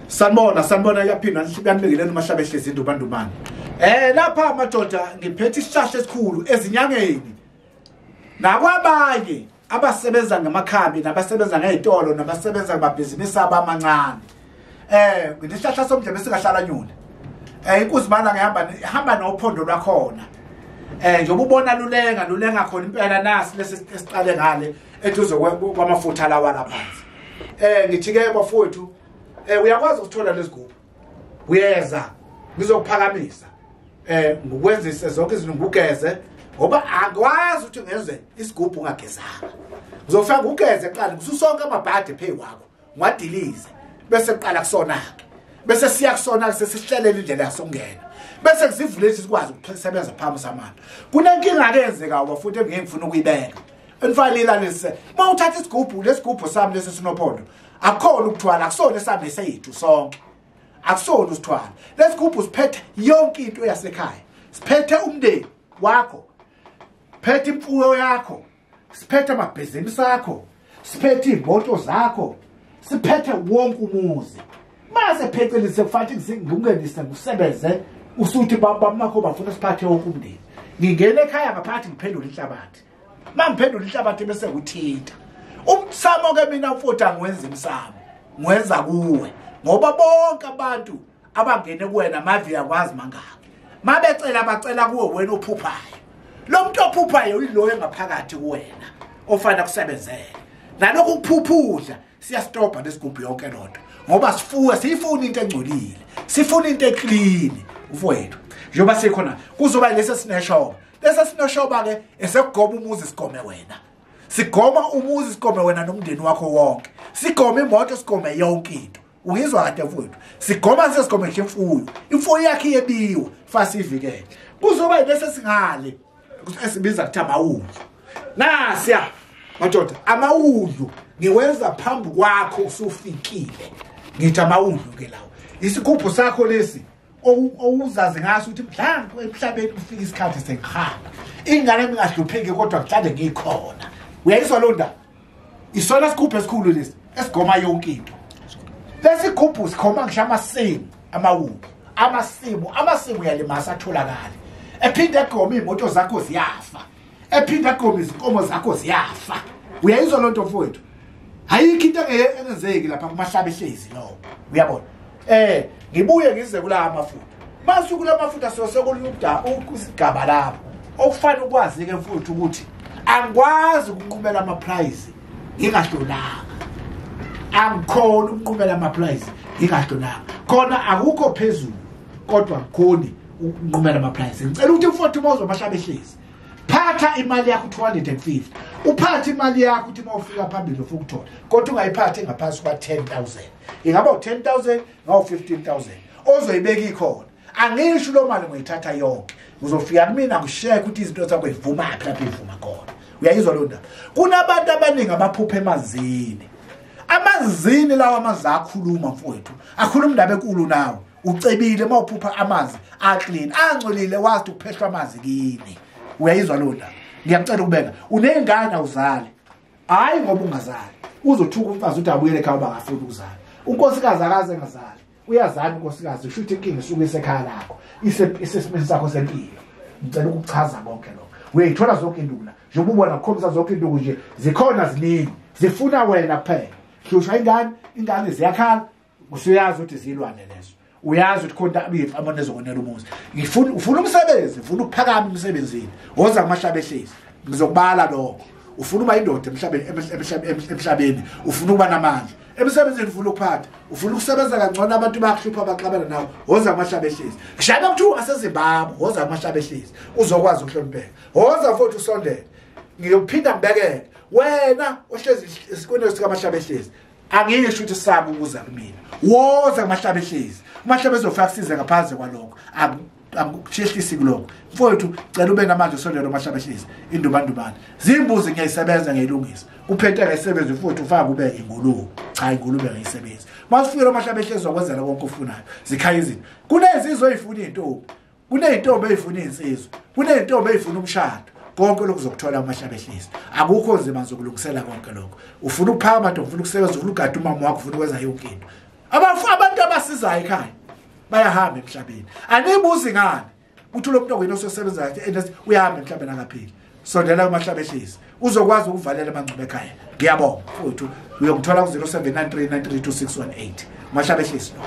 Sanibona, sanibona yaphinda nibingelele uMahlabehlezi Ndubandubane. Lapha madoda ngiphethe isihlahla esikhulu ezinyangeni. Nakwabanye abasebenza ngamakhambi nabasebenza ngezitolo nabasebenza ngamabhizinisi abamancane. Ngisihlahla somdlebe singahlala nyoni. Inkuzimana ngihamba hamba nophondo lwakhona. Njengoba ubona lulenga khona impela nasi lesi esiqale ngale eduze kwamafutha lawa laphansi. Ngithi ke bafowethu uyakwazi ukuthola lezigubhu. Uyeza ngizokuphakamisa. Ngokwenzisa zonke izinto ngugeze ngoba akwazi ukuthi ngenze isigubhu ungagezanga. Ngizofika ngugeze kuqala ngisusonke amabhadi phe kwakho ngiwadilize bese kuqala kusona ke. Bese siya kusona sesihlelela indlela yasongena. Bese kusivule sikwazi ukusebenza phambi samandla. Kunenkinga ke yenzeka futhi engeke ngifuna ukuyibeka. Enifanele lesi. Mawuthatha isigubhu lesigubhu sami lesi sinophondo. Akukhona ukuthwala akusona esami sethu sonke. Akusona usithwala. Lesigubhu siphethe yonke into yasekhaya. Siphethe umndeni wakho. Phethe imfuyo yakho. Siphethe amabhizinisi akho. Siphethe imoto zakho. Siphethe wonke umuzi. Mase phecelise kufanele ngingenise ngisebenze usuthi bamakho bafuna siphathe wonke umndeni. Ngingena ekhaya ngaphathi ngiphendule inhlabathi. Mangiphendula inhlabathi bese kuthinta. Umsamo ke mina mfowethu angiwenza imsamo. Ngiwenza kuwe ngoba bonke abantu abangene kuwena mavi yakwazi mangaki. Mabecela bacela kuwe wena ophuphayo. Lo muntu ophuphayo uyiloyo engaphakathi kuwena ofana kusebenzele. Nalokhu ukuphuphudla siyastopha lesigubhu yonke lonto. Ngoba sifuwe siyifuna into engcolile. Sifuna into eclean mfowethu. Njengoba sikhona kuzoba lesi sineshoba. Lesi sineshoba ke esekugoba umuzi sigome wena. Sigoma umuzi sigome wena nomndeni wakho wonke. Sigome imoto sigome yonke into. Ungizwa kade mfowethu. Sigoma sesigome nje imfuyo. Imfuyo yakhe iyebiwa fasi ivikele. Kuzoba lesi singale esibiza kuthi amawundlu. Nasiya madoda amawundlu ngiwenza phambi kwakho usufikile. Ngithi amawundlu ke lawo. Isigubhu sakho lesi owuzazi ngaso ukuthi mhlawumbe emhlabeni ufika isikhathi sengihamba. Ingane engingahlupheki kodwa ngihlale ngikhona. Uyayizwa lo ndaba? Isona sigubhu esikhulu lesi esigoma yonke into. Lesigubhu sikhoma ngisho amasimu amawundlu. Amasimu uyalimasa atholakala. Ephinde egoma imoto zakho ziyafa. Ephinde egoma izinkomo zakho ziyafa. Uyayizwa lo nto mfowethu? Ayikho into engenzeki lapha kuMahlabehlezi lo. Uyabona? Ngibuye ngize kula amafutha. Masuku lamafutha siyosekulubda ukusigaba lapho. Okufanele ukwazi ke mfowethu ukuthi angikwazi ukunqumela ama price ngingahlolanga. Angikhona ukunqumela ama price ngingahlolanga. Khona akukho phezulu kodwa ngikhoni ukunqumela ama price. Ngicela ukuthi mfowethu uma uzoMahlabehlezi phatha imali yakho 250. Uphathe imali yakho uthi mawufika phambili ufuna ukuthola. Kodwa ungayiphathi ngaphansi kwa 10,000. Ingaba u10,000 ngawu 15,000. Ozoyibeka ikhona. Angisho lo mali ngiyithatha yonke. Uzofika kumina ngisheke ukuthi izinto zakho ivuma phi lapho ivuma khona. Uyayizwa lo ndaba. Kunabantu abaningi abaphupha emanzini. Amanzini lawa amanzi akhuluma mfowethu. Akhuluma indaba enkulu nawe. Ucebile mawuphupha amanzi aclean. Angcolile wazi ukuphehlwa amanzi kini. Uyayizwa lo ndaba. Ngiyacela ukubeka unengane awuzali. Hayi ngoba ungazali. Uzothuka umfazi uthi abuyele ekhaya bangafuni ukuzala. Unkosikazi akaze engazali. Uyazana unkosikazi usho ukuthi inkinga isuke isekhaya lakho. Isesimeni sakho sempilo. Ngicela ukuchaza konke lokho. Uyayithola zonke induna. Njengoba ubona kukhombisa zonke induku nje zikhona ziningi. Zifuna wena kuphela. Hlushwa ingane, ingane ziyakhala. Usuyazi ukuthi zilwane lezo. Uyazi ukuthi khona abiyimfamona ezokonela umuzi. Ngifuna ufuna umsebenzi, ufuna ukuphakama emsebenzini. Woza kuMahlabehlezi. Ngizokubala lokho. Ufuna uba indoda emhlabeni, ufuna ukuba namandla. Emsebenzini ufuna ukuphatha, ufuna ukusebenza kangcono abantu bayakuhlupha baxabana nawe. Woza kuMahlabehlezi. Ngishaya kuthiwa aseZimbabwe, woza kuMahlabehlezi. Uzokwazi ukuhlonipheka. Woza futhi usondele. Ngiyophinda ngibekele. Wena ohlezi esikoleni sikaMahlabehlezi. Angisho ukuthi sabe ukuza kumina. Woza kuMahlabehlezi. uMahlabehlezi ufika kusize ngaphandle kwalokho. Akusheshisi kulokho. Mfowethu cela ube namandla usondele uMahlabehlezi. Indubandubane. Zimbuzi ngiyayisebenza ngiyilungisa. Uphethe ngayisebenza mfowethu ufaka kube ingulube. Cha ingulube ngayisebenzi. Masifike uMahlabehlezi wakwenzela konke ofunayo. Zikhaya izinto. Kunezizwe ezifuna izintombi. Kuneyintombi ezifuna insizwa. Kuneyintombi ezifuna umshado. Konke lokhu uzokuthola kuMahlabehlezi. Akukho nzima zokulungisela konke lokho. Ufuna ukuphakama, ufuna ukusebenza, ufuna ugada umama wakho, ufuna ukwenza yonke into. Abantu Abasizayo ekhaya bayahamba emhlabeni. Anibuzi ngani uthi lo muntu oyena osebenza kahle uyahamba emhlabeni akaphili. Sondela kuMahlabehlezi uzokwazi ukuvalela amangcwaba ekhaya. Ngiyabonga mfowethu, uyongithola ku 0793932618. Mahlabehlezi lo.